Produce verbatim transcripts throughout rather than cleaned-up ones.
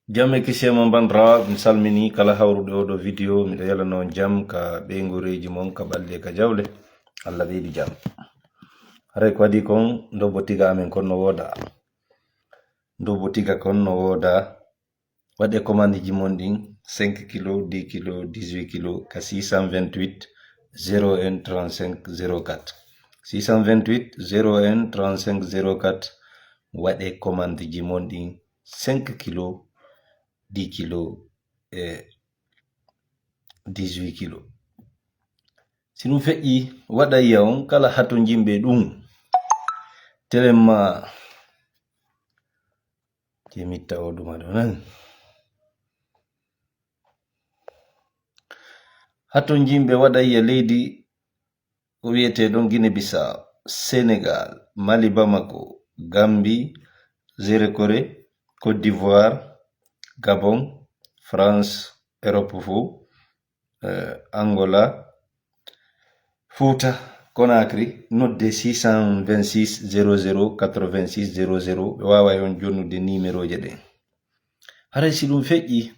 Jam e kisiyee mon, banndiraaɓe, mi salminii kala hawruɗo e oɗo video. Miɗo yalano on jam ka ɓeynguureeji mon, ka ɓalli e ka jawle. Allah ɓeydu jam. Haray ko adii kon, ndobbo tiga amen kon no wooda. Ndobbo tiga kon no wooda. Waɗee commande ji mon ɗin, cinq kilo, dix kilo, dix-huit kilo, ka six cent vingt-huit, zéro un, trente-cinq, zéro quatre. Six cent vingt-huit, zéro un, trente-cinq, zéro quatre. Waɗee commande ji mon ɗin, cinq kilo, dix kilo, e dix-huit kilo. Si ɗum feƴƴi, waɗayya on kala hatonjinɓe ɗum. Telen ma, jemitta o ɗuma ɗo nan. Hatonjinɓe waɗayya leydi ko wiyetee ɗon Guinée Bissau, Sénégal, Mali Bamako, Gambie, Zéro Corée, Côte d'Ivoire, Gabon, France, Europe fof, eh, Angola, Fouta, Conakry, nodde six cent vingt-six zéro zéro quatre-vingt-six zéro zéro, ɓe waaway on jonnude nimerooje ɗen. Haray si ɗum feƴƴi,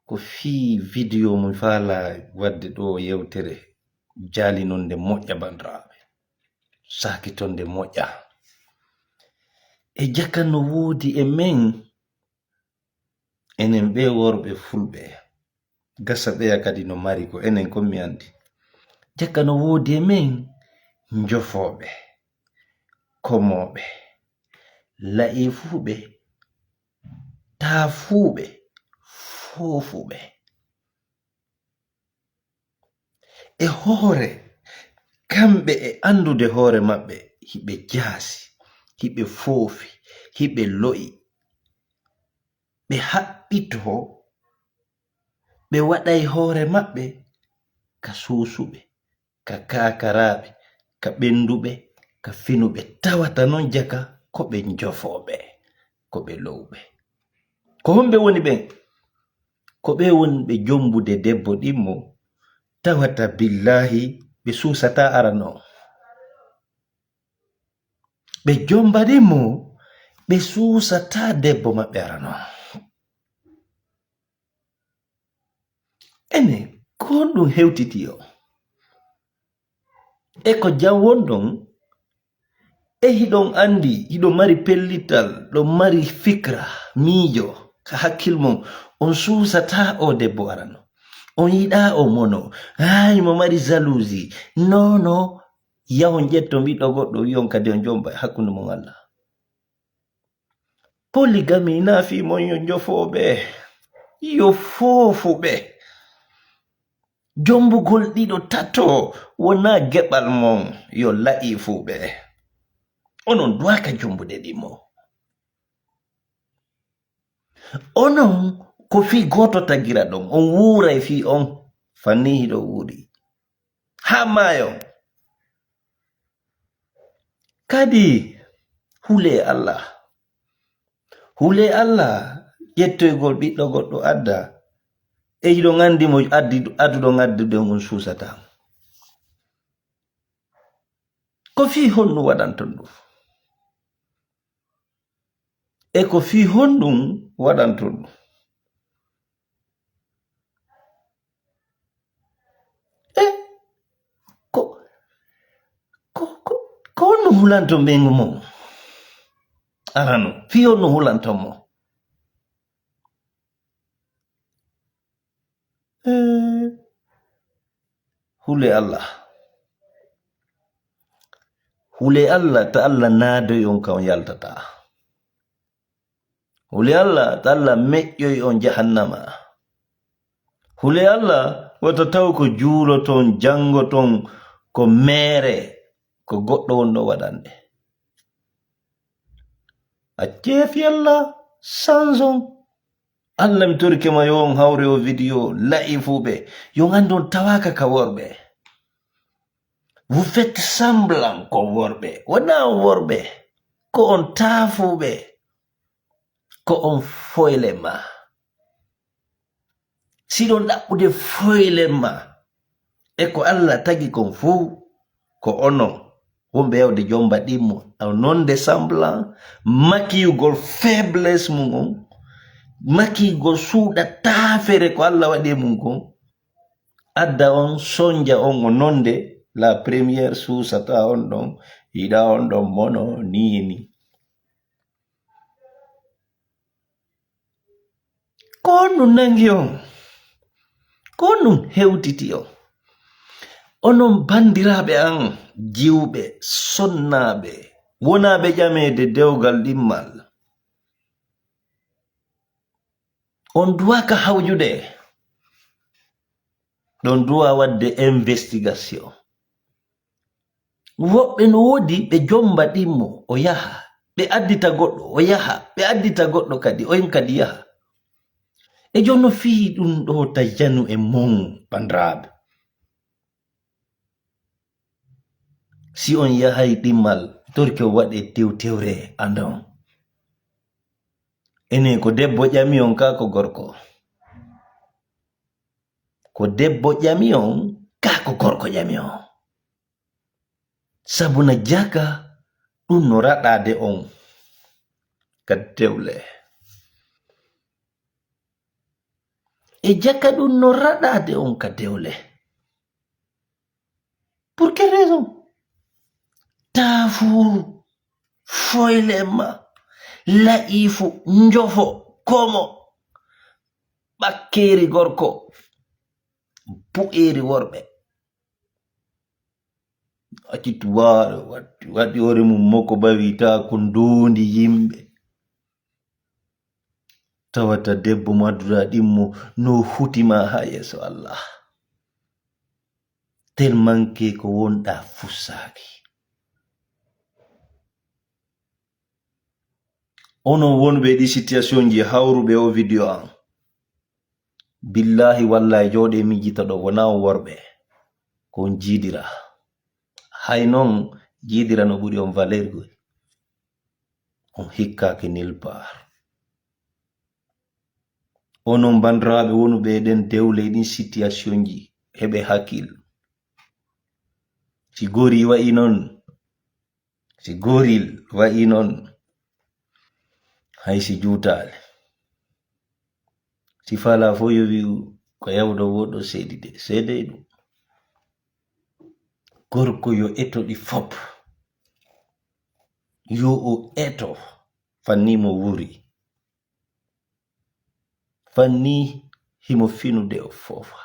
ko fii video mo mi faalaa waɗde ɗoo yewtere, jaalinonde moƴƴa, banndiraaɓe. Saakitonde moƴƴa. E jaka no woodi e men, enen ɓee worɓe fulɓe, gasa ɓeya kadi no mari ko enen kon mi anndi. Jaka no woodi e men njofooɓe, komooɓe, la'iifuuɓe, taafuuɓe, foofuɓe. E hoore, kamɓe e anndude hoore maɓɓe, hiɓe jaasi, hiɓe foofi, hiɓe lo'i, ɓe haɓɓitoo, ɓe waɗay hoore maɓɓe ka suusuɓe, ka kaakaraaɓe, ka ɓennduɓe, ka finuɓe, tawata non jaka ko ɓe njofooɓe, ko ɓe lo'uɓe. Ko homɓe woni ɓen? Ko ɓe woni ɓe jombude debbo ɗimmo, tawata billaahi ɓe suusataa arano. Ɓe jomba ɗimmo, ɓe suusataa debbo maɓɓe arano. Ene, ko honɗum hewtiti o? E ko jam wonɗon? E hiɗon anndi, hiɗon mari pellital, ɗon mari fikra, miijo, ka hakkil mon, on suusataa o debbo arano. On yiɗaa o mono. Haa himo mari jalousie. Non, non. Yahon ƴetton ɓiɗɗo goɗɗo, wi'on kadi on jomba e hakkunde mon Allah. Polygamie na fii mon yo njofooɓe, yo foofuɓe. Jombugol ɗiɗo tato wonaa geɓal mon, yo la'iifuɓe. Onon duwaaka jombude ɗimo. Onon ko fii gooto tagira ɗon, on wuuray fii on, fanni hiɗo wuuri. Haa maayo. Kadi, hulee Allah. Hulee Allah, ƴettoygol ɓiɗɗo goɗɗo adda. E hiɗon anndi mo addi, adduɗon addude on suusataa. Ko fii honɗum waɗanton ɗum? E ko fii honɗum waɗanton ɗum? E ko, ko, ko, ko honno hulanton ɓeyngu mon? Arano, fii honno hulanton mo? Eh, hule Allah. Hule Allah, ta Allah naadoy on ka on yaltata. Hule Allah, ta Allah meƴƴoy on jahannama. Hule Allah, wata taw ko juuloton, janngoton, ko meere, ko goɗɗo wonno waɗande. Accee fii Allah, sanson. Allah, mi torike ma, yo on hawre o video, la'ifuɓe, yo on anndu on tawaaka ka worɓe. Vous faites semblant ko worɓe, wonaa on worɓe, ko on taafuɓe, ko on foyle ma. Si ɗon ɗaɓɓude foyle ma e ko Allah tagi kon fow, ko onon wonɓe yawde jomba ɗimmo, nonde semblant, makiyugol faiblesse mum on, Makigo suuɗa taafere ko Allah waɗi e mum kon. Adda on, sonja on o nonde, la première suusata on ɗon, yiɗa on ɗon mono, nii e nii. Ko honɗum nangi on? Ko honɗum hewtiti on? Onon banndiraaɓe an, jiwɓe, sonnaaɓe, wonaaɓe ƴameede dewgal ɗimmal. On duwaaka hawjude. Ɗon duwa waɗde investigation. Woɓɓe no woodi ɓe jomba ɗimmo, o yaha. Ɓe addita goɗɗo, o yaha. Ɓe addita goɗɗo kadi, oon kadi yaha. E jooni no fii ɗum ɗo tajanu e mon, banndiraaɓe. Si on yahay ɗimmal, torke o waɗe tew tewre andon. Enen ko debbo ƴami on, kaa ko gorko? Ko debbo ƴami on, kaa ko gorko ƴami on? Sabu na jaka ɗum no raɗaade on ka dewle. E jaka ɗum no raɗaade on ka dewle. Pour quelle raison? Taafuuru, foyle ma, la'iifu, njofo, komo, ɓakkeeri gorko, bu'eeri worɓe. Acci tubaare waɗi, waɗi hoore mum moko bawi ta ko ndoondi yimɓe. Tawata debbo madduɗa ɗimmo no huti ma haa yeeso Allah. Tellement que ko wonɗa fussaaki. Onon wonɓe ɗi situation ji hawruɓe o video an. Billahi wallahi jooɗe miijita ɗo wona on worɓe. Ko on jiidira. Hay non jiidira no ɓuri on valeur goy. On hikkaaki nulle part. Onon banndiraaɓe wonuɓe e ɗen dewle e ɗin situation ji, heɓe hakkil. Si gori wa'i non, si goril wa'i non, hay si juutaali. Si faalaa fof yo wi'u ko yawɗo woɗɗo seedi de, seedey ɗum. Gorko yo eto ɗi fop. Yo o eto fanni mo wuri. Fanni himo finude o foofa.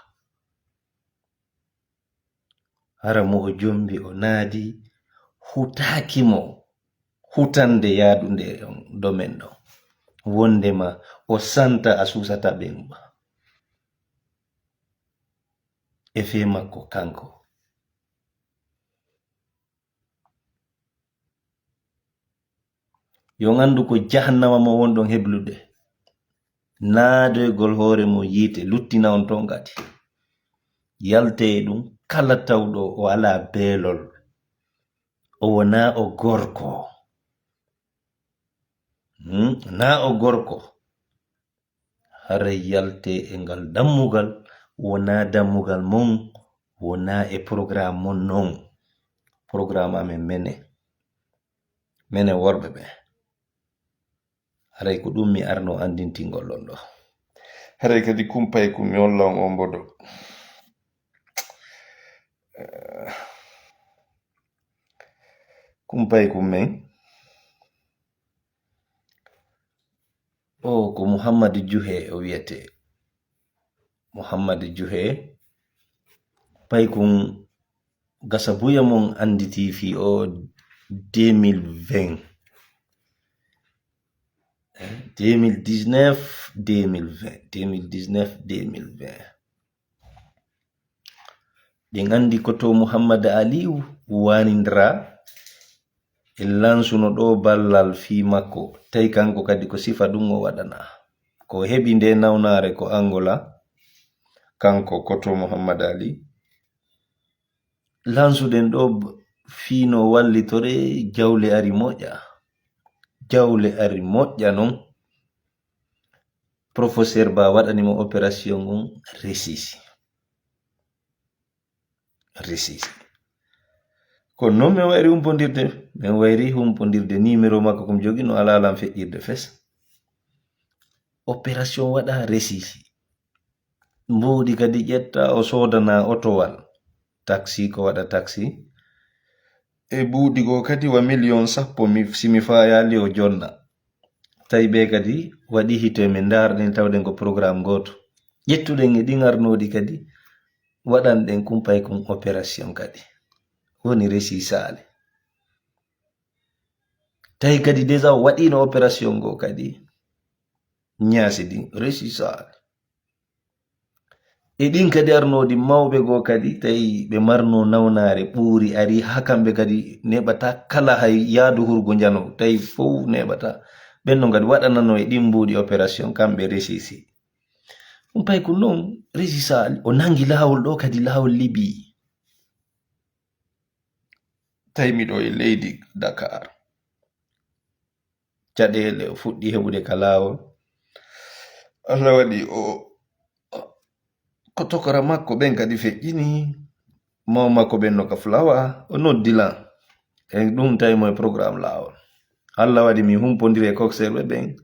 Hara mo o jombi o naadi hutaaki mo hutande yaadunde e on domaine ɗon. Wondema o santa a suusata ɓen ba. E fee makko kanko. Yo on anndu ko jahannama mo wonɗon heblude. Naadoygol hoore mum yiite, luttina on ton kadi. Yalte e ɗum, kala tawɗo o alaa beelol, o wonaa o gorko. Hmm? Naa o gorko. Haray yalte e ngal dammugal, wonaa dammugal mon, wonaa e programme mon non. Programme amen mene. Mene worɓe ɓe. Haray ko ɗum mi arno anndintingol on ɗo. Haray kadi kumpay ko mi holla on on mbodo. Eh, kumpay ko men. O ko Muhammadu Juhe o wiyete. Muhammadu Juhe. Paykun gasa buya mon annditi fii o deux mille vingt. Eh, deux mille dix-neuf, deux mille vingt, deux mille dix-neuf, deux mille vingt. Ɗen anndi ko to Muhammad Aliyu waanindira e lansuno ɗo ballal fii makko, tawi kanko kadi ko sifa ɗum o waɗana. Ko heɓi nde nawnaare ko Angola, kanko ko to Muhammad Ali. Lansuɗen ɗo b-, fii no wallitore, jawle ari moƴƴa. Jawle ari moƴƴa non. Professeur Ba waɗani mo opération ngun, resisi. Resisi. Kono non min wayri humpondirde, min wayri humpondirde numéro makko ko mi jogii no alaa lan feƴƴirde fes. Opération waɗa resisi. Mbuuɗi kadi ƴetta, o soodana otowal. Taxi, ko waɗa taxi. E mbuuɗi goo kadi wa million sappo, mi, si mi faayaali o jonna. Tawi ɓe kadi waɗi hito e min ndaarɗen tawɗen ko programme gooto. Ƴettuɗen e ɗin arnooɗi kadi waɗanɗen kumpay kun opération kadi. Woni resisali. Tawi kadi déjà o waɗiino opération goo kadi ñaasi ɗin resisali. E ɗin kadi arnooɗi mawɓe goo kadi tawi ɓe marno nawnaare ɓuuri ari haa kamɓe kadi neɓata kala hay yaadu hurgo njano tawi fof neɓata. Ɓen non kadi waɗanano e ɗin mbuuɗi opération kamɓe resisi. Kumpay kun non resisali. O nangi laawol ɗo kadi laawol Libi. Tawi miɗo e leydi Dakar. Caɗeele o fuɗɗi heɓude ka laawol. Allah waɗi o, ko tokora makko ɓen kadi feƴƴini. Maw makko ɓen no ka Fulawa, o noddi lan. E ɗum tawi mo e programme laawol. Allah waɗi mi humpondiri e kokserɓe ɓen.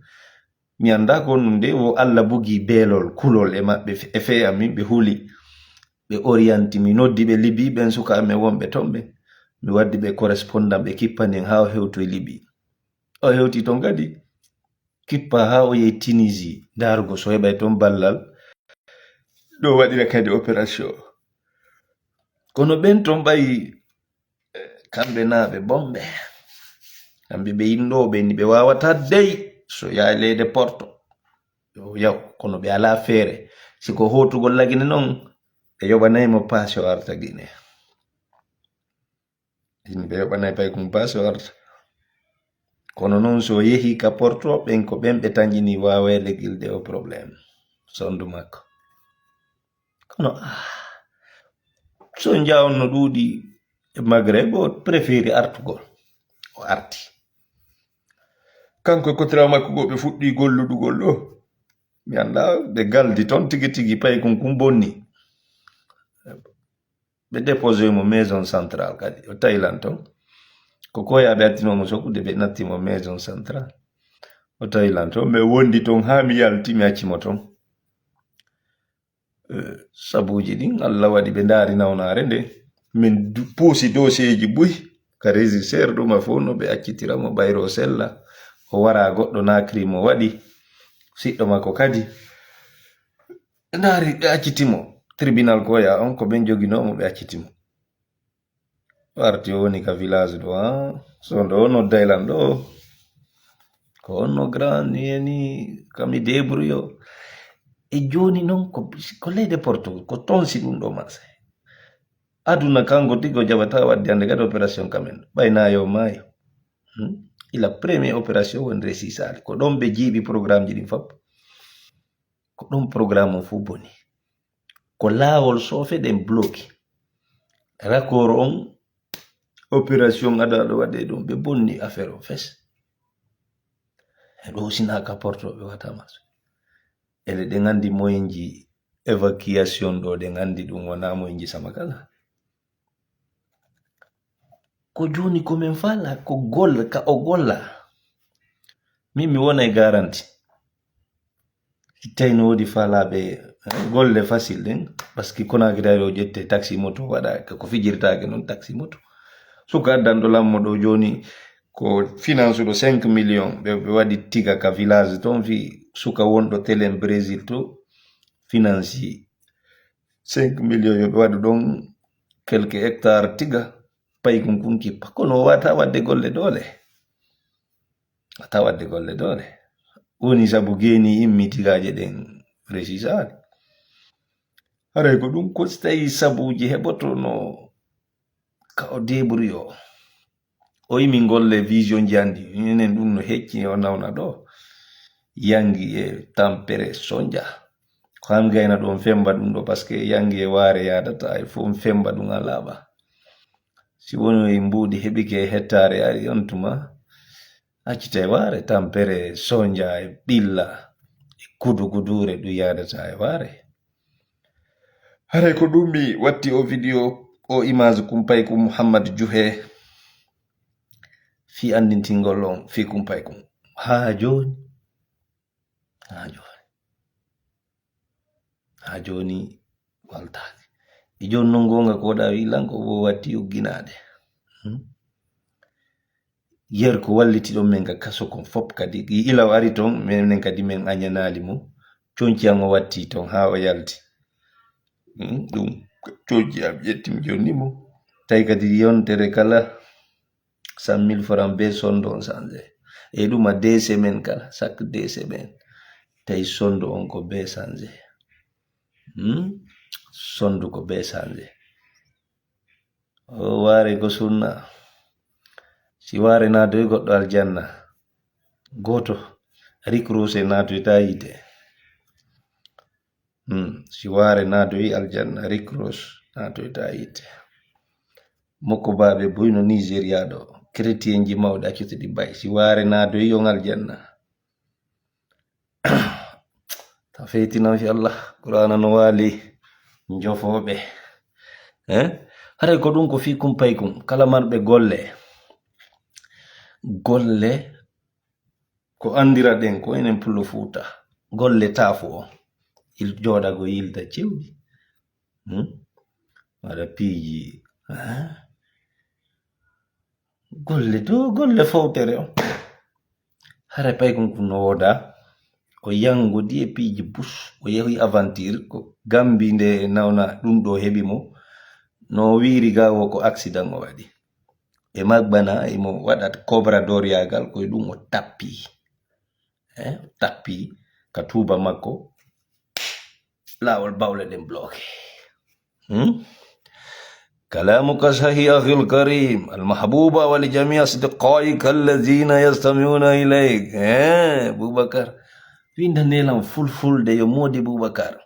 Mi annda ko nde wo Allah bugi beelol, kulol e maɓɓe, e fee am min, ɓe huli. Ɓe orienti mi, noddi ɓe Libi, ɓen sukaaɓe men wonɓe ton ɓen. Mi waddi ɓe correspondant, ɓe kippani en haa o hewtoy Libi. O hewti ton kadi, kippa haa o yehi Tunisie, ndaarugo so heɓay ton ballal. Ɗo waɗira kadi opération. Kono ɓen ton ɓay, eh, kamɓe naa ɓe bonɓe. Kamɓe ɓe inndooɓe ni ɓe waawata dey so yaaleede porto. Yo yaw, kono ɓe alaa feere. Si ko hootugol Lagine non, ɓe yoɓanay mo paasi o arta Gine. Yimɓe yoɓanay pay kum paasi o arta. Kono non so yehi ka porto, ɓen ko ɓen ɓe tanƴini waawee legilde o problème. Sondu makko. Kono, ah, so njawon no ɗuuɗi e Maghreb, o préféré artugol. O arti. Kanko e kotira makko goo ɓe fuɗɗi golludugol ɗo. Mi annda ɓe galdi ton tigi tigi pay kun kun bonni. Ɓe déposé mo maison centrale kadi. O tawi lan ton. Ko koyaaɓe attino mo sokkude ɓe natti mo maison centrale. O tawi lan ton. Mi wondi ton haa mi yalti mi acci mo ton. Eh, sabuuji ɗin, Allah waɗi ɓe ndaari nawnaare nde. Min du-, puusi doseeji buy ka régisseur ɗuma fof no ɓe accitira mo ɓayro sella. O wara goɗɗo naakri mo waɗi. Siɗɗo makko kadi. Ɓe ndaari ɓe acciti mo. Tribunal ko ya on ko ɓen joginoo mo ɓe acciti mo. O arti o woni ka village ɗo, ah. So ndo o nodday lan ɗo. Ko on no grand ni e ni ka mi débrouille. E jooni non ko, ko leyde Portugal, ko toon si ɗum ɗo marché. Aduna kanko tigi o jaɓata wadde hannde kadi opération kamen. Ɓay na yo maayo. Hmm? Ila premier opération woni resisali. Ko ɗon ɓe jiiɓi programme ji ɗin fop. Ko ɗon programme on fof boni. Ko laawol soofe ɗen bloqué. Raccord on, opération ada ɗo waɗe ɗum, ɓe bonni affaire o fes. E ɗo sina ka porto ɓe wata marché. Ele ɗen anndi moyenji évacuation ɗo, ɗen anndi ɗum wona moyenji sama kala. Ko jooni ko min faala, ko golle, ka o golla. Min mi wona e garanti. Si tawi no woodi faalaaɓe, eh, golle facile ɗen, parce que Conakry ari o ƴette taxi moto waɗa ka ko fijirtaake noon taxi moto. Suka addanɗo lammo ɗo jooni ko finance ɗo cinq millions, ɓe, ɓe waɗi tiga ka village toon fii suka wonɗo telen Brésil to finance cinq millions yo ɓe waɗu ɗon quelques hectares tiga, paykun kun kippa. Kono o wata waɗde golle doole. Wata waɗde golle doole. Woni sabu geeni immi tigaaje ɗen resisaade. Haray ko ɗum ko tawi sabuuji heɓotono ka o débrouille o. O imi golle vision jandi. Minen ɗum no hecci o nawna ɗo. Yangi e tampere sonja. Ko han gayna ɗon femba ɗum ɗo, parce que yangi e waare yaadata, e fof femba ɗum a laaɓa. Si woni e mbuuɗi heɓike e hettaare ari on tuma, accite waare, tampere sonja e ɓilla, e kudu kuduure ɗum yaadata e waare. Haray ko ɗum mi watti o vidéo, o image kumpay ko Mouhammad Juhe. Fi anndintingol on fi kumpay kun. Haa jooni, Haa jooni. Haa jooni waltaaki. E jooni noon goonga ko waɗa wi lan ko wo watti ugginaade. Hmm? Yer ko walliti ɗon men ka kaso kon fop kadi. I ila o ari ton, menen kadi men añanaali mo. Conci an o watti ton haa o yalti. Hmm? Ɗum conci am ƴetti mi jonni mo. Tawi kadi yontere kala cent mille francs be sondu on changé. E ɗum a deux semaines kala, chaque deux semaines. Tawi sondu on ko be changé. Hmm? Sondu ko be changé. O waare ko sunna. Si waare naatoy goɗɗo aljanna. Gooto. Rick Ross e naatoyta yiite. Hmm. Si waare naatoy aljanna. Rick Ross naatoyta yiite. Mokko baaɓe boy no Nigeria ɗo. Chrétien ji mawɗi accutuɗi bay. Si waare naatoy on aljanna. Ta feytinan fi Allah. Qur'ana no waali njofooɓe. Eh? Haray ko ɗum ko fii kum pay kum. Kala marɓe golle. Golle ko anndira ɗen ko enen Pullo Fuuta. Golle taafu o. Il-, jooɗa ko yilda cewɗi. Hmm? Waɗa piiji. Eh? Golle to, golle fowtere on. Hare pay kon kun no wooda. O yangodi e piiji bus, o yehi aventure, ko Gambi nde nawna ɗum ɗo heɓi mo. No wiiri ga o ko accident o waɗi. E magbana, imo waɗa cobra doriyagal, ko e ɗum o tappi. Eh, o tappi ka tuuba makko. Laawol bawle ɗen bloqué. Hmm? كلامك صحيح أخي الكريم المحبوب ولجميع أصدقائك الذين يستمعون إليك. Eh, Bubakar. Winda nelam fulfulde yo moodi Bubakar.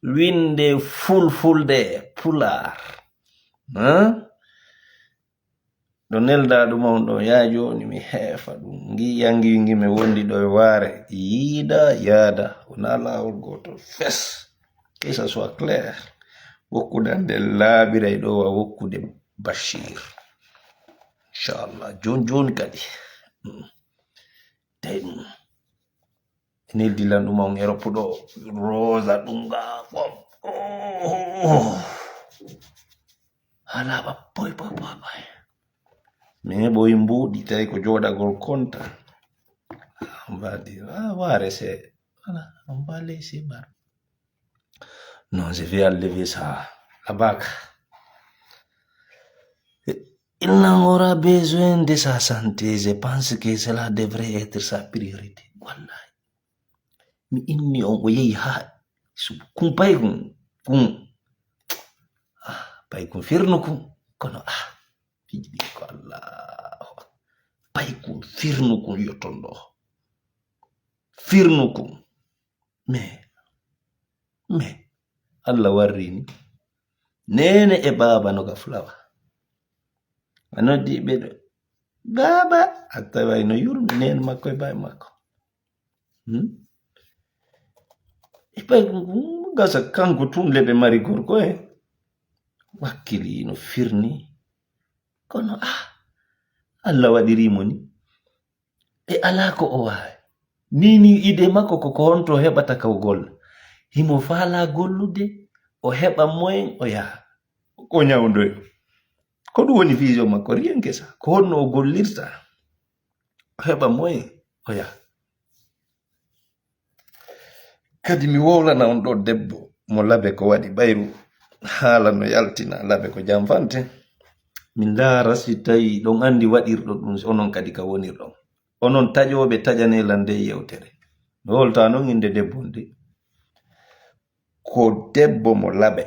Winde fulfulde pulaar. Huh? Ɗo nelda ɗum on ɗo yaa jooni mi heefa ɗum. Ngi yangi ngi mi wondi ɗo e waare. Yiida yaada. Wona laawol gootol. Fes. Que ça soit clair. Wokkude nde laaɓiray ɗo wa wokkude Bashir. Inchallah. Jooni jooni kadi. Mm. Tawi ɗum. Neldi lan ɗum on Europe ɗo. Rosa ɗum ga fof. Oh. Hala ba boy boy boy boy. Mais ɓoy mbuuɗi tawi ko jooɗagol konta. On va dire, ah, on va rester. Voilà, on va laisser bar. Non, je vais enlever ça. La bague. Il n'en aura besoin de sa santé. Je pense que cela devrait être sa priorité. Wallahi. Mi inni on o yehi haa subu. Kun pay kun. Kun. Ah, pay kun firnu kun. Kono ah, fiji ɗi ko Allahu. Pay kun firnu kun yotton ɗo. Firnu kun. Mais, mais, Allah warri ni. Neene e baaba no ga fulawa. A noddi ɓe ɗo. Baaba, a taway no yurmi neene makko e baaba makko. Hmm? E pay gasa kanko tun le ɓe mari gorko e. Wakkili no firni. Kono ah, Allah waɗiri mo ni. E alaa ko o waawi. Ni, ni idée makko ko, ko honto heɓata ka o golla. Himo faalaa gollude, o heɓa moyen, o yaha. O ñawndoyo. Ko ɗum woni vision makko, rien que ça. Ko honno o gollirta. O heɓa moyen, o yaha. Kadi mi wowlana on ɗo debbo mo labe ko waɗi ɓayru haala no yaltina labe ko janfante. Min ndaara si tawi ɗon anndi waɗirɗo ɗum, si onon kadi ka wonirɗon. Onon taƴooɓe taƴane lan nde yewtere. Mi wowlata non innde debbo on de. Ko debbo mo labe.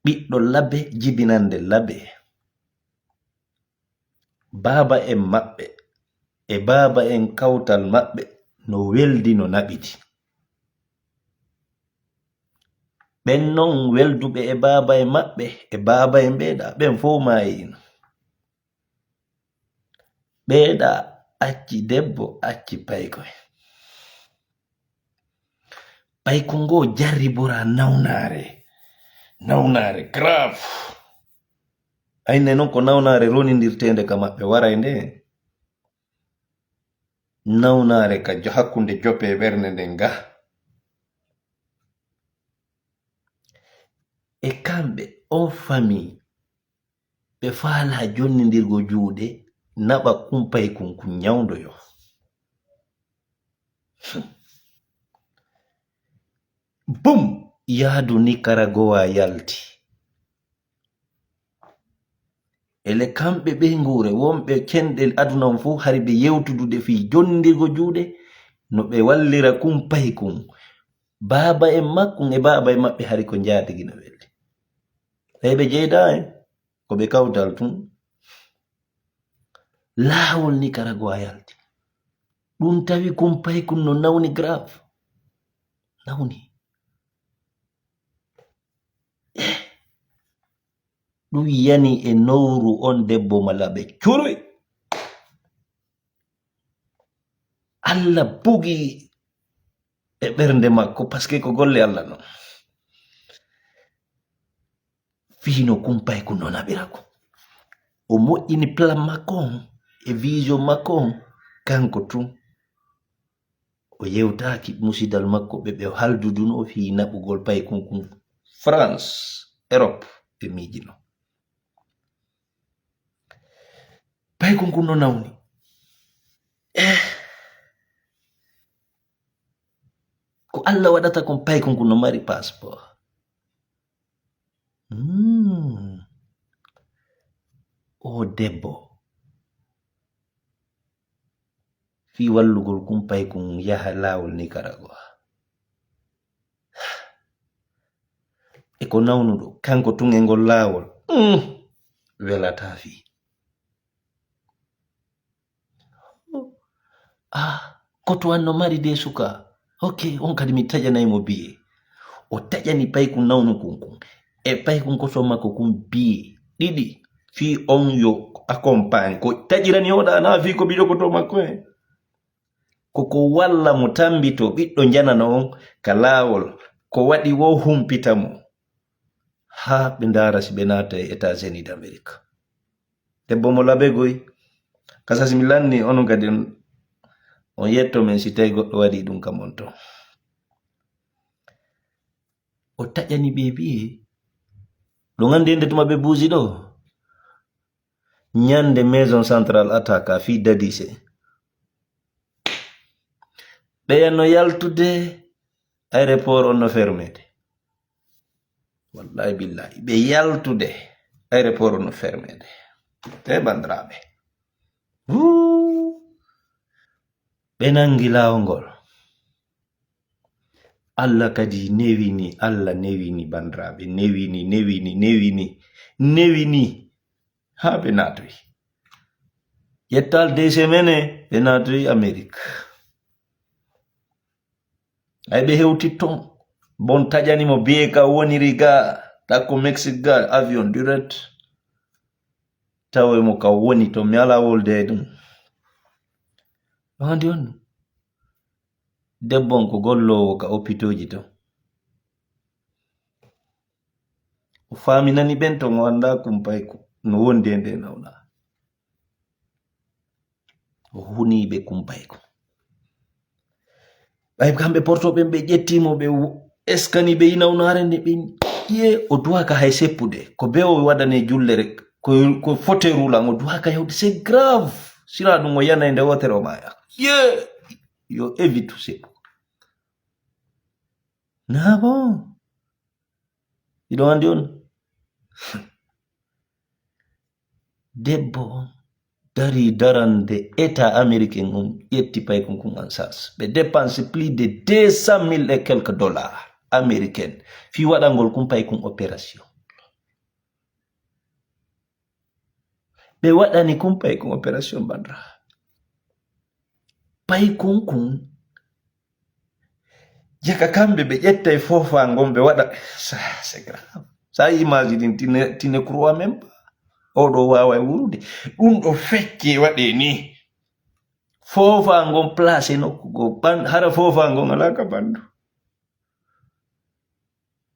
Ɓiɗɗo labe jibinande labe. Baaba en maɓɓe e baaba en kawtal maɓɓe no weldi no naɓiti. Ɓen non welduɓe e baaba en maɓɓe e baaba en ɓeeɗa, ɓen fow maayino. Ɓeeɗa acci debbo, acci paykoy. Payko ngo jarribora nawnaare. Nawnaare grave. Ayne non ko nawnaare ronindirteende ka maɓɓe waray nde. Nawnaare ka jo-, hakkunde jope e ɓernde nden ga. E kamɓe, on famille, ɓe faalaa jonnindirgo juuɗe, naɓa kumpay kun, kun ñawndoyo. Bum! Yaadu Nicaragua yalti. Ele kamɓe ɓe nguure, wonɓe cenɗe aduna on fof, hari ɓe yewtudude fii jonnindirgo juuɗe, no ɓe wallira kumpay kun. Baaba en makkun e baaba en maɓɓe hari ko njaatigi no weldi. Tawi ɓe jeyda en, ko ɓe kawtal tun. Laawol Nicaragua yalti. Ɗum tawi kumpay kun no nawni grave. Nawni. Eh. Ɗum yani e nowru on debbo mala ɓe curoy. Allah bugi e ɓernde makko, parce que ko golle Allah non. Fii no kumpay kun no naɓira ko. O moƴƴini plan makko on e vision makko on, kanko tun. O yewtaaki musidal makko ɓe, ɓe halduduno fii naɓugol paykun kun. France, Europe, ɓe miijino. Paykun kun no nawni. Eh. Ko Allah waɗata kon, paykun kun no mari passeport. Hmm. O debbo. Fii wallugol kun paykun yaha laawol Nicaragua. E ko nawnuɗo, kanko tun e ngol laawol. Mm. Welataa fii. Ah, koto an no mari de suka. Ok, on kadi mi taƴanay mo biye. O taƴani paykun nawnu kun kun. E paykun koto makko kun biye. Ɗiɗi, fii on yo accompagne. Ko taƴirani oɗa na fii ko biɗo koto makko en. Ko ko walla mo tambito ɓiɗɗo janano on ka laawol. Ko waɗi wo humpita mo. Haa ɓe ndaara si ɓe naata e États-Unis d'Amérique. Debbo mo labegoy. Kasa si mi lanni, onon kadi on, on yetto men si tawi goɗɗo waɗi ɗum kam on ton. O taƴani ɓe biye. Ɗum anndi ende tuma ɓe buusi ɗo. Ñande Maison Centrale attaque fii Dadise. Ɓe no yaltude, aéroport on no fermeede. Wallahi billahi, ɓe yaltude, aéroport on no fermeede. Te bandiraaɓe. Wuu! Ɓe nangi laawol ngol. Allah kadi newini, Allah newini bandiraaɓe, newini, newini, newini, newini. Haa ɓe naatoyi. Yettal deux semaines, ɓe naatoyi Amérique. Ay ɓe hewti ton. Bon taƴani mo biye ka woniri ga, takko Mexique ga, avion direct. Tawa mo ka woni ton, mi alaa wolde e ɗum. Ɗum anndi on ɗum. Debbo on ko golloowo ka opitooji ton. O faaminani ɓen ton, o anndaa kumpayku no wondi e nde nawna. O hunii ɓe kumpayku. Ɓay kamɓe portooɓe ɓe ƴetti mo, ɓe wo-, eskani ɓe e nawnaare nde, ɓe ƴiye, o duwaaka hay seppude. Ko be o waɗane jullere, ko, ko fote rulan, o duwaaka yawde. C'est grave. Sina ɗum o yanay nde wootere o maaya. Ye! Yo évite seppu. Na bon? Hiɗon anndi on? Debbo on darii darande État américain on, ƴetti paykun kun en charge. Ɓe dépense plus de deux cent mille et quelques dollars américains fii waɗangol kun paykun opération. Ɓe waɗani kun paykun opération bandra. Paykun kun, jaka kamɓe ɓe ƴettay foofa ngon ɓe waɗa. Ça, c'est grave. Ça, imagine, tu ne, tu ne crois même pas. Oɗo waaway wuurude. Ɗum ɗo fecce waɗe ni. Foofa ngon place nokku go ban-, hara foofa ngon alaa ka bandu.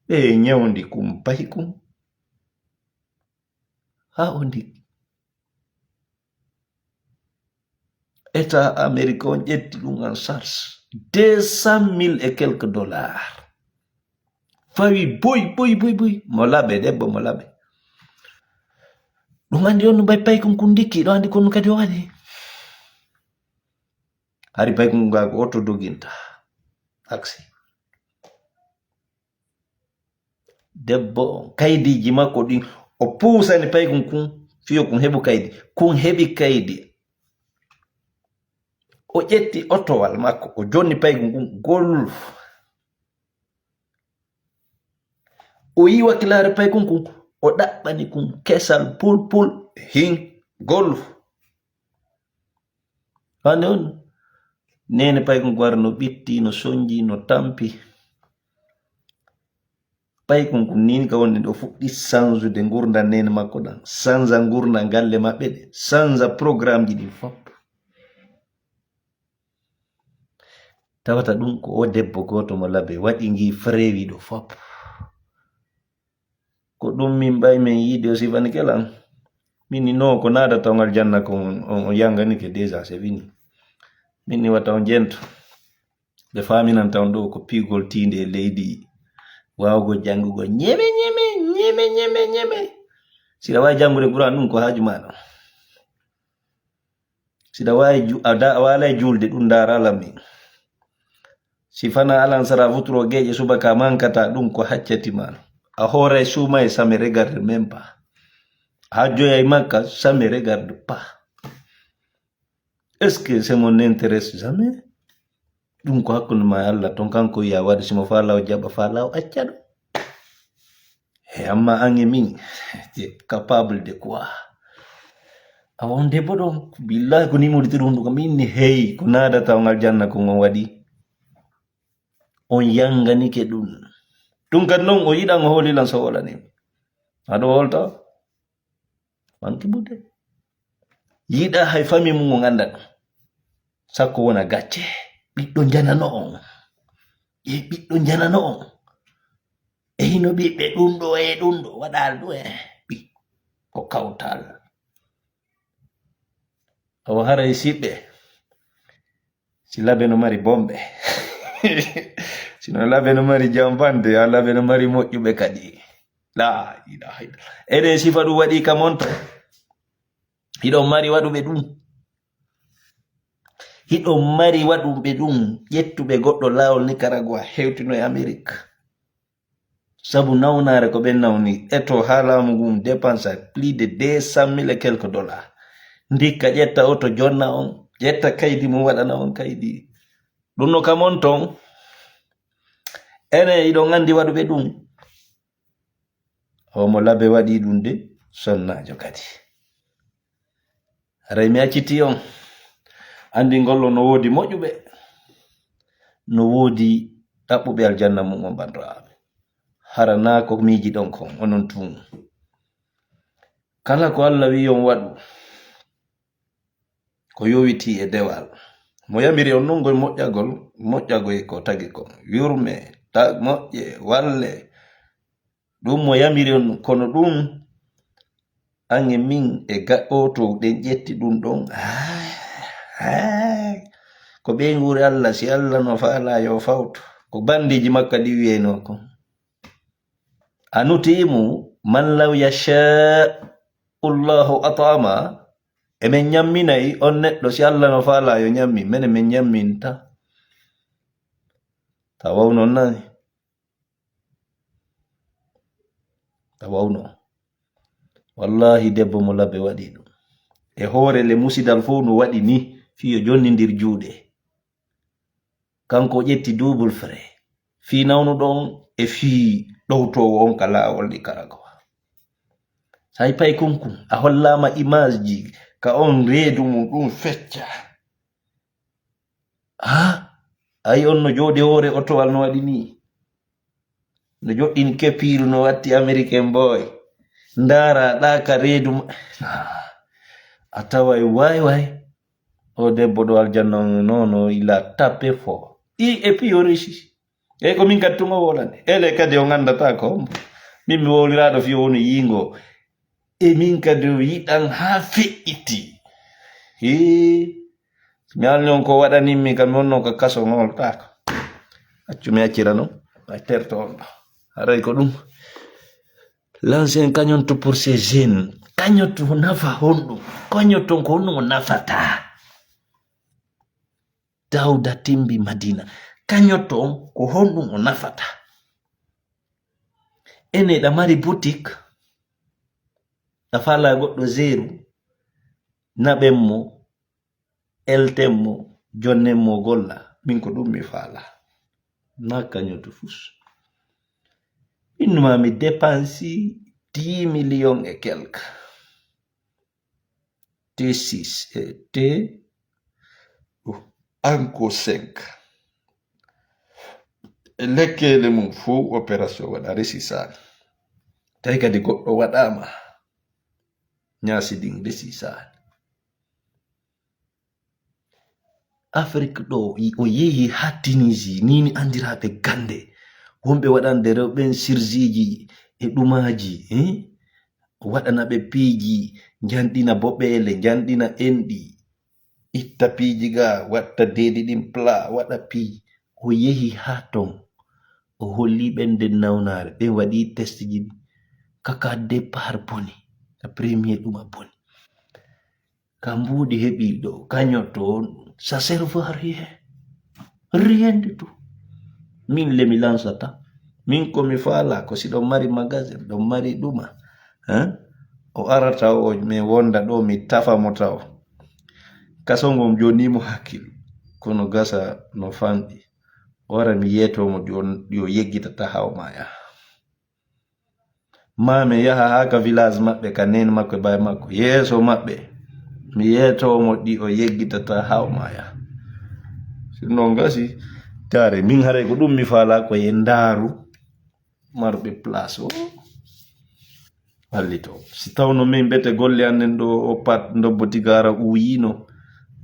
Ɓe ñawndi kun paykun. Haa o ndi. État Amérique on ƴetti ɗum en charge. Deux cent mille et quelques dollars. Fawi boy, boy, boy, boy. Mo laɓe, debbo mo laɓe. Ɗum andi on no mbay paykun kun ndikki, ɗo andi kon kadi o waɗi. Hari paykun kun gaa ko oto doginta. Aksi. Debbo on, kaydiji makko ɗin, o puusani paykun kun, fiyo kun heɓu kaydi. Kun heɓi kaydi. O ƴetti otowal makko, o jonni paykun kun, golf. O yi wakilaare paykun kun, o ɗaɓɓani kun kesal pul pul, hin, golf. Hande on, nene paykun kun ara no ɓitti, no sonji, no tampi. Paykun kun nin ka wonde nde o fuɗɗi sanjude ngurdan nene makko ɗan, sanja ngurdan galle maɓɓe ɗe, sanja programmeji ɗin fop. Tawata ɗum ko o debbo gooto mo labe waɗi ngi frewi ɗo fop. Ko ɗum min ɓay min yiide o sifani kelan. Min ni no ko naada tawngal janna ko on, on, on yanganike déjà c'est fini. Min ni wata on jento. Ɓe faminanta on ɗo ko pigol tiinde e leydi. Waawugol janngugo ñeme, ñeme, ñeme, ñeme, ñeme. Si ɗa waawi janngude Qur'an ɗum ko haaju maaɗa. Si ɗa waawi ju-, a da-, a waalay juulde ɗum ndaara alam min. Si fana alan sara futuro geeƴe subaka mankata ɗum ko haccati ma. A hooray suuma e ça me regarde même pas. A hajjoyay Makka, ça me regarde pas. Est-ce que ça m'intéresse jamais? Ɗum ko hakkunde ma e Allah ton, kanko wiya waɗa, si mo faala o jaɓa, faala o acca ɗum. E amma an e min, t'es capable de quoi? Awa on debbo ɗo, billahi ko ni moɗi ɗum ɗo kam inni hey, ko naadata on aljanna ko on waɗi. On yanganike ɗum. Ɗum kadi noon o yiɗan o hoolilan so hoolani. Aɗo hoolta? Manki budde. Yiɗa hay fami mum on annda ɗum. Sakko wona gacce. Ɓiɗɗo janano on. E ɓiɗɗo janano on. E hino ɓiɓɓe ɗum ɗo e ɗum ɗo waɗal ɗum e ɓi-, ko kawtal. Awa haray siɓɓe. Si labe no mari bombe. Sino labe no mari jambande, a labe no mari moƴƴuɓe kadi. La ilaha illa. Eɗen sifa ɗum waɗi ka monto. Hiɗon mari waɗuɓe ɗum. Hiɗon mari waɗuɓe ɗum. Ƴettuɓe goɗɗo laawol Nicaragua hewtino e Amérique. Sabu nawnaare ko ɓen nawni, eto haa laamu ngun dépensa plus de deux cent mille et quelques dollars. Ndikka ƴetta oto jonna on, ƴetta kaydi mum waɗana on kaydi. Ɗum no kam on ton. Enen iɗon anndi waɗuɓe ɗum. O mo labe waɗi ɗum de, sonnaajo kadi. Haray mi acciti on. Anndi ngol ɗo no woodi moƴƴuɓe, no woodi ɗaɓɓuɓe aljanna mum on banndiraaɓe. Hara naa ko miiji ɗon kon, onon tun. Kala ko Allah wi'i on waɗu, ko yowitii e dewal. Mo yamiri on nun ngol moƴƴagol, moƴƴagoy ko tagi kon. Yurme, ta-, moƴƴe, walle, ɗum mo yamiri on, kono ɗum, an e min e gaɗɗooto ɗen ƴetti ɗum ɗon. Haay, haay. Ko ɓe nguuri Allah, si Allah no faala yo fawtu. Ko bandeeji makka ɗi wi'ayno kon. A nutiimu man law yasha Allahu at'ama. E men ñamminay on neɗɗo, si Allah no faala yo ñammi, mene men ñamminta. Ta wawno nani. Ta wawno. Wallahi, debbo mo labe waɗi ɗum. E hoore le musidal fof no waɗi ni, fii yo jonnindir juuɗe. Kanko o ƴetti double frais. Fii nawnuɗo on e fii ɗowtoowo on ka laawol Nicaragua. Sa yi paykun kun, a hollaama image ji ka on reedu mum ɗum fecca. Ha? Ayi on no jooɗi hoore otowal no waɗi ni. No joɗɗini kepiiru no watti American boy. Ndaara ɗa ka reedu ma-, a taway way way. O debbo ɗo aljanna on, non, non, il a tapé fort. I, et puis o réussi. Eyyi, ko min kadi tun o wolani. Ele kadi o ngandata ko hombo. Min mi wowliraɗo fi o woni yingo. E min kadi o yiɗan ha feƴƴiti. Hee. Mi alni on ko waɗanimmi kam, mi wonno ko kaso ngoltaako. Accu mi accira non, ay terto on ɗo. Haray ko ɗum. Lancer un cagnotte pour ces jeunes. Cagnotte o nafa honɗum? Cagnotte on ko honɗum o nafata? Dawda Timbi Madina. Cagnotte on ko honɗum o nafata? Ene ɗa mari boutique, ɗa fala goɗɗo zeru, naɓen mo, elten mo, jonnen mo golla. Min ko ɗum mi fala. Na cagnotte fus. Innuma mi dépensi dix millions et quelques. T six e T, encore cinq. E lekkele mum fof opération waɗa resisaani. Tawi kadi goɗɗo waɗaama ñaasi ɗin resisaani. Afrik ɗo, o yehi ha Tunisie, nini andiraaɓe gande. Wonɓe waɗande rewɓe ɓen sirjiiji e ɗumaaji, eh? Waɗana ɓe piiji, njanɗina boɓeele, njanɗina enɗi, itta piiji ga, watta deedi ɗin pla, waɗa piiji. O yehi ha ton, o holli ɓen nden nawnaare, ɓen waɗi test ji, kaka départ boni, ka premier ɗuma boni. Ka mbuuɗi heɓi ɗo, ka ñotto, ça sert à rien. Rien du tout. Min le mi lansata. Min ko mi faala ko si ɗon mari magasin, ɗon mari ɗuma. Hein? O arata o, mi wonda ɗo, mi tafa mo taw. Kaso ngon joni mo hakkil. Kono gasa no fanɗi. Ora mi yeto mo ɗi o, ɗi o yeggitata haw maya. Ma mi yaha haa ka village maɓɓe, ka neen makko e baay makko, yeeso maɓɓe. Mi yeetoo mo ɗi o yeggitata haa o maaya. Si non gasi, taare, min haray ko ɗum mi faalaa ko e ndaaru marɓe place o hallito. Si tawno min mbete golle annen ɗo o pat ndobbo tigaara uuyino,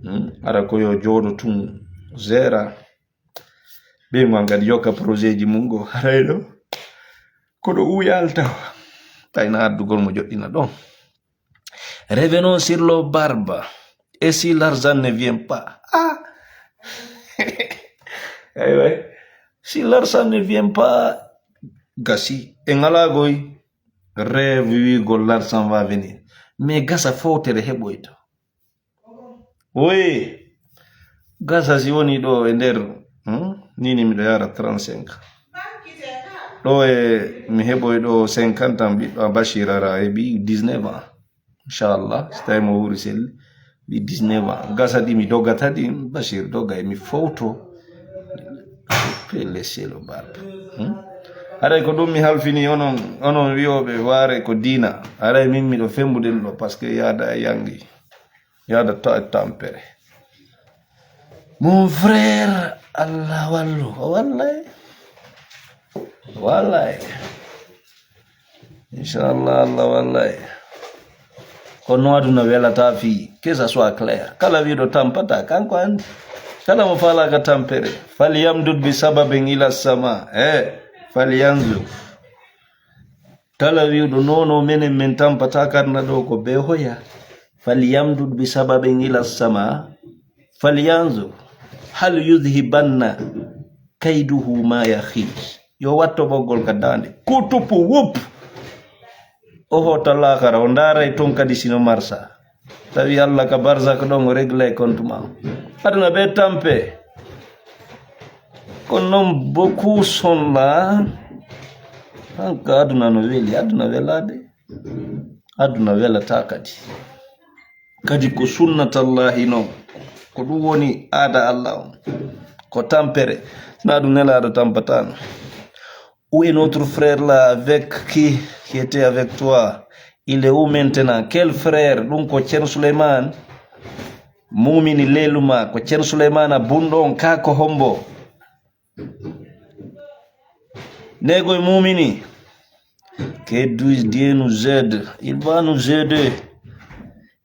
hmm, ara ko yo jooɗo tun zera. Ɓe ngon kadi yokka projet ji mum go haray ɗo. Kono uuyal taw. Tayna addugol mo joɗɗina ɗon. Revenons sur le barbe. Et si l'argent ne vient pas? Ah! Aywa. Si l'argent ne vient pas, gasi. E ngala goy. Rêve wiigol l'argent va venir. Mais gasa fowtere heɓoyto. Oui. Gasa si woni ɗo e nder, hmm? Nini miɗo yara trente-cinq. Ɗo e mi heɓoy ɗo cinquante ans, ɓiɗɗo a Bachir ara e ɓi dix-neuf ans. Inchallah, si tawi mo wuuri sel, ɓi dix-neuf ans. Gasa ɗi mi dogata ɗi, Bachir doga e mi fowto. Pe laisser le barbe. Hmm? Haray ko ɗum mi halfini onon, onon wi'oɓe waare ko diina. Haray min miɗo fembude ɗum ɗo, parce que yaada e yangi. Yaada ta e tampere. Mon frère, Allah wallu. O wallay. O wallay. Inchallah, Allah wallay. Kono aduna welata fii. Que ça soit clair. Kala wiɗo tampata, kanko andi. Kala mo falaka tampere. Falyamdud bi sababin ila sama. Eh, falyanzu. Kala wi'uɗo, "Nono, menen min tampata karna ɗo ko be hoya." "Falyamdud bi sababin ila sama, falyanzur hal yudhibanna kayduhu ma yakhij." Yo watto ɓoggol ka daande. Kutupu wup. O hoota laakara, o ndaaray ton kadi sino marsa. Tawi Allah ka barzak ɗon o regle compte ma. Aduna ɓe tampe. Kono noon beaucoup sont là. Hanka aduna no weli, aduna welade. Aduna welata kadi. Kadi ko sunnatallahi noon. Ko ɗum woni aada Allah on. Ko tampere. Sina ɗum nelaaɗo tampatano. Où est notre frère là avec qui, qui était avec toi? Il est où maintenant? Quel frère? Ɗum ko Ceerno Souleymane Mumini Leluma, ko Ceerno Souleymane a bunɗo on ka ko hombo? Nego e Mumini. Que Dieu nous aide. Il va nous aider.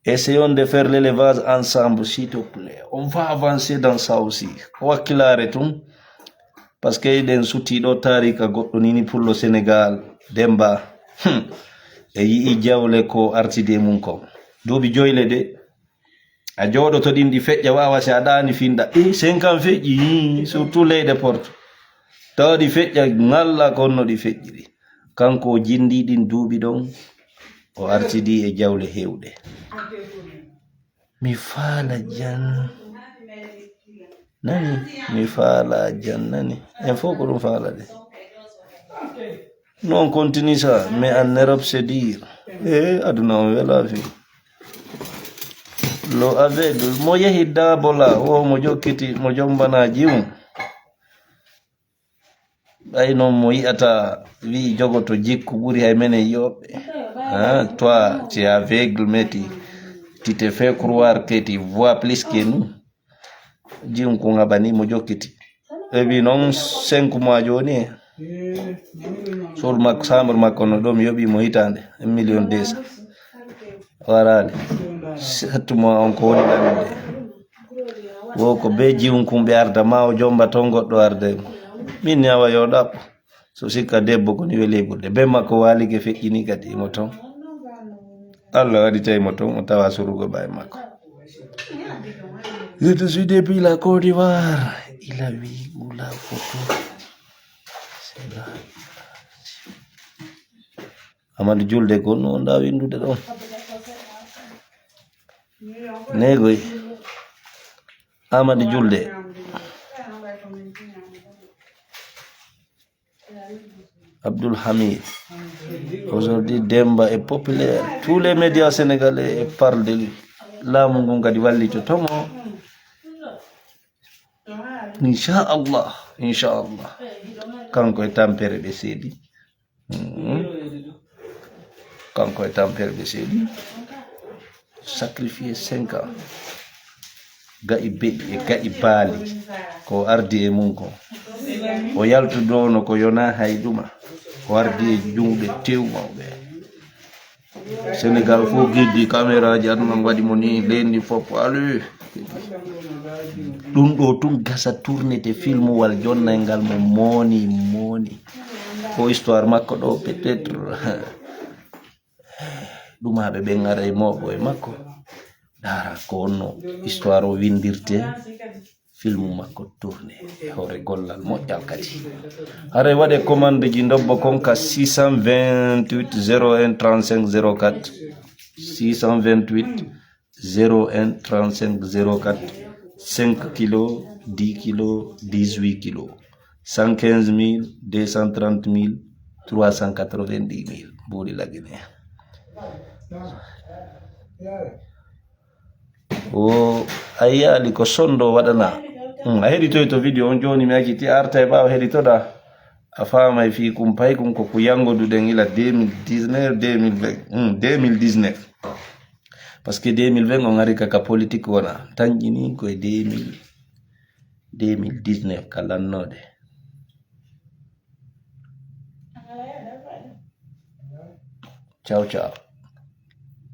Essayons de faire l'élevage ensemble, s'il te plaît. On va avancer dans ça aussi. Ko wakkilare tun. Parce que eɗen sutti ɗo taarika goɗɗo nini pullo Sénégal, Demba. Hmm. E yi'i jawle ko artide mum kon. Duuɓi joyle de. A jooɗoto ɗin ɗi feƴƴa, wawa si a ɗaani finɗa. E, sen kan feƴƴi, hii, surtout leyɗe Porto. Tawa ɗi feƴƴa, ŋalla kon no ɗi feƴƴiri. Kanko o jindi ɗin duuɓi ɗon, o artidi e jawle heewɗe. Mi faala jan. Nani? Mi faala jan, nani? En fof ko ɗum faala de. Non, on continue ça, mais en Europe, c'est dur. Eh, aduna on wela fi. Lo aveugle, mo yehi daabola, wo mo jokkiti, mo jombana jiwum. Ɓay non mo yi'ata, wi'i jogoto jikku ɓuri hay menen yi'oɓe. Hein, toi, tu es aveugle, mais tu, tu te fais croire que tu vois plus que nous. Jiwum ko ngaɓani mo jokkiti. E wi non cinq mois jooni e. Suudu makko, chambre makko no ɗo mi yoɓi mo hitaande, un million deux cent. Waraali. Sattu mo on ko woni lannude. Wo ko be jiwum kum ɓe arda ma o jomba ton goɗɗo arda e mum. Min ni awa yo ɗaɓɓo. So sikka debbo ko ni weli e ɓurde. Be makko waalike feƴƴini kadi imo ton. Allah waɗi tawi mo ton, o tawa surugo ɓay makko. Je te suis depuis la Côte d'Ivoire. Il a vu la photo. C'est là. Amadou Julde ko no nda windude ɗon. Negoy. Amadou Julde. Abdoul Hamid. Aujourd'hui, Demba est populaire. Tous les médias sénégalais parlent de lui. Laamu ngun kadi wallitoto mo. Inchallah, inchallah. Kanko e tampere ɓe seedi. Mhm. Kanko e tampere ɓe seedi. Sacrifié cinq ans. Ga'i be'i e ga'i baali. Ko ardi e mum ko. O yaltudono ko yona hay ɗuma. O ardi e juuɗe tew mawɓe. Sénégal fof giddi caméraji aduna waɗi mo ni, lendi fof alu. Ɗum ɗo tun gasa tournete filmuwal jonnay ngal mo moni, moni. Ko histoire makko ɗo peut-être. Ɗumaɓe ɓen ara e moɓo e makko. Dara ko onno histoire o windirte. Filmu makko tourné e hoore gollal moƴƴal kadi. Haray waɗe commande ji ndobbo kon ka six cent vingt-huit zéro un trente-cinq zéro quatre, six cent vingt-huit zéro un trente-cinq zéro quatre, cinq kilos, dix kilos, dix-huit kilos, cent quinze mille, deux cent trente mille, trois cent quatre-vingt-dix mille. Mbuuɗi lagine. O a yiyaali ko sonndo waɗanaa. Hmm, a heɗitoyto video on jooni, mi acciti arta e ɓaawo heɗitoɗaa. A faamay fii kum pay kum ko ku yanngoduɗen ila deux mille dix-neuf, deux mille vingt, hmm, deux mille dix-neuf. Parce que deux mille vingt on ari ka, ka politique wona. Tanƴini ko e deux mille, deux mille dix-neuf ka lannoode. Ciao, ciao.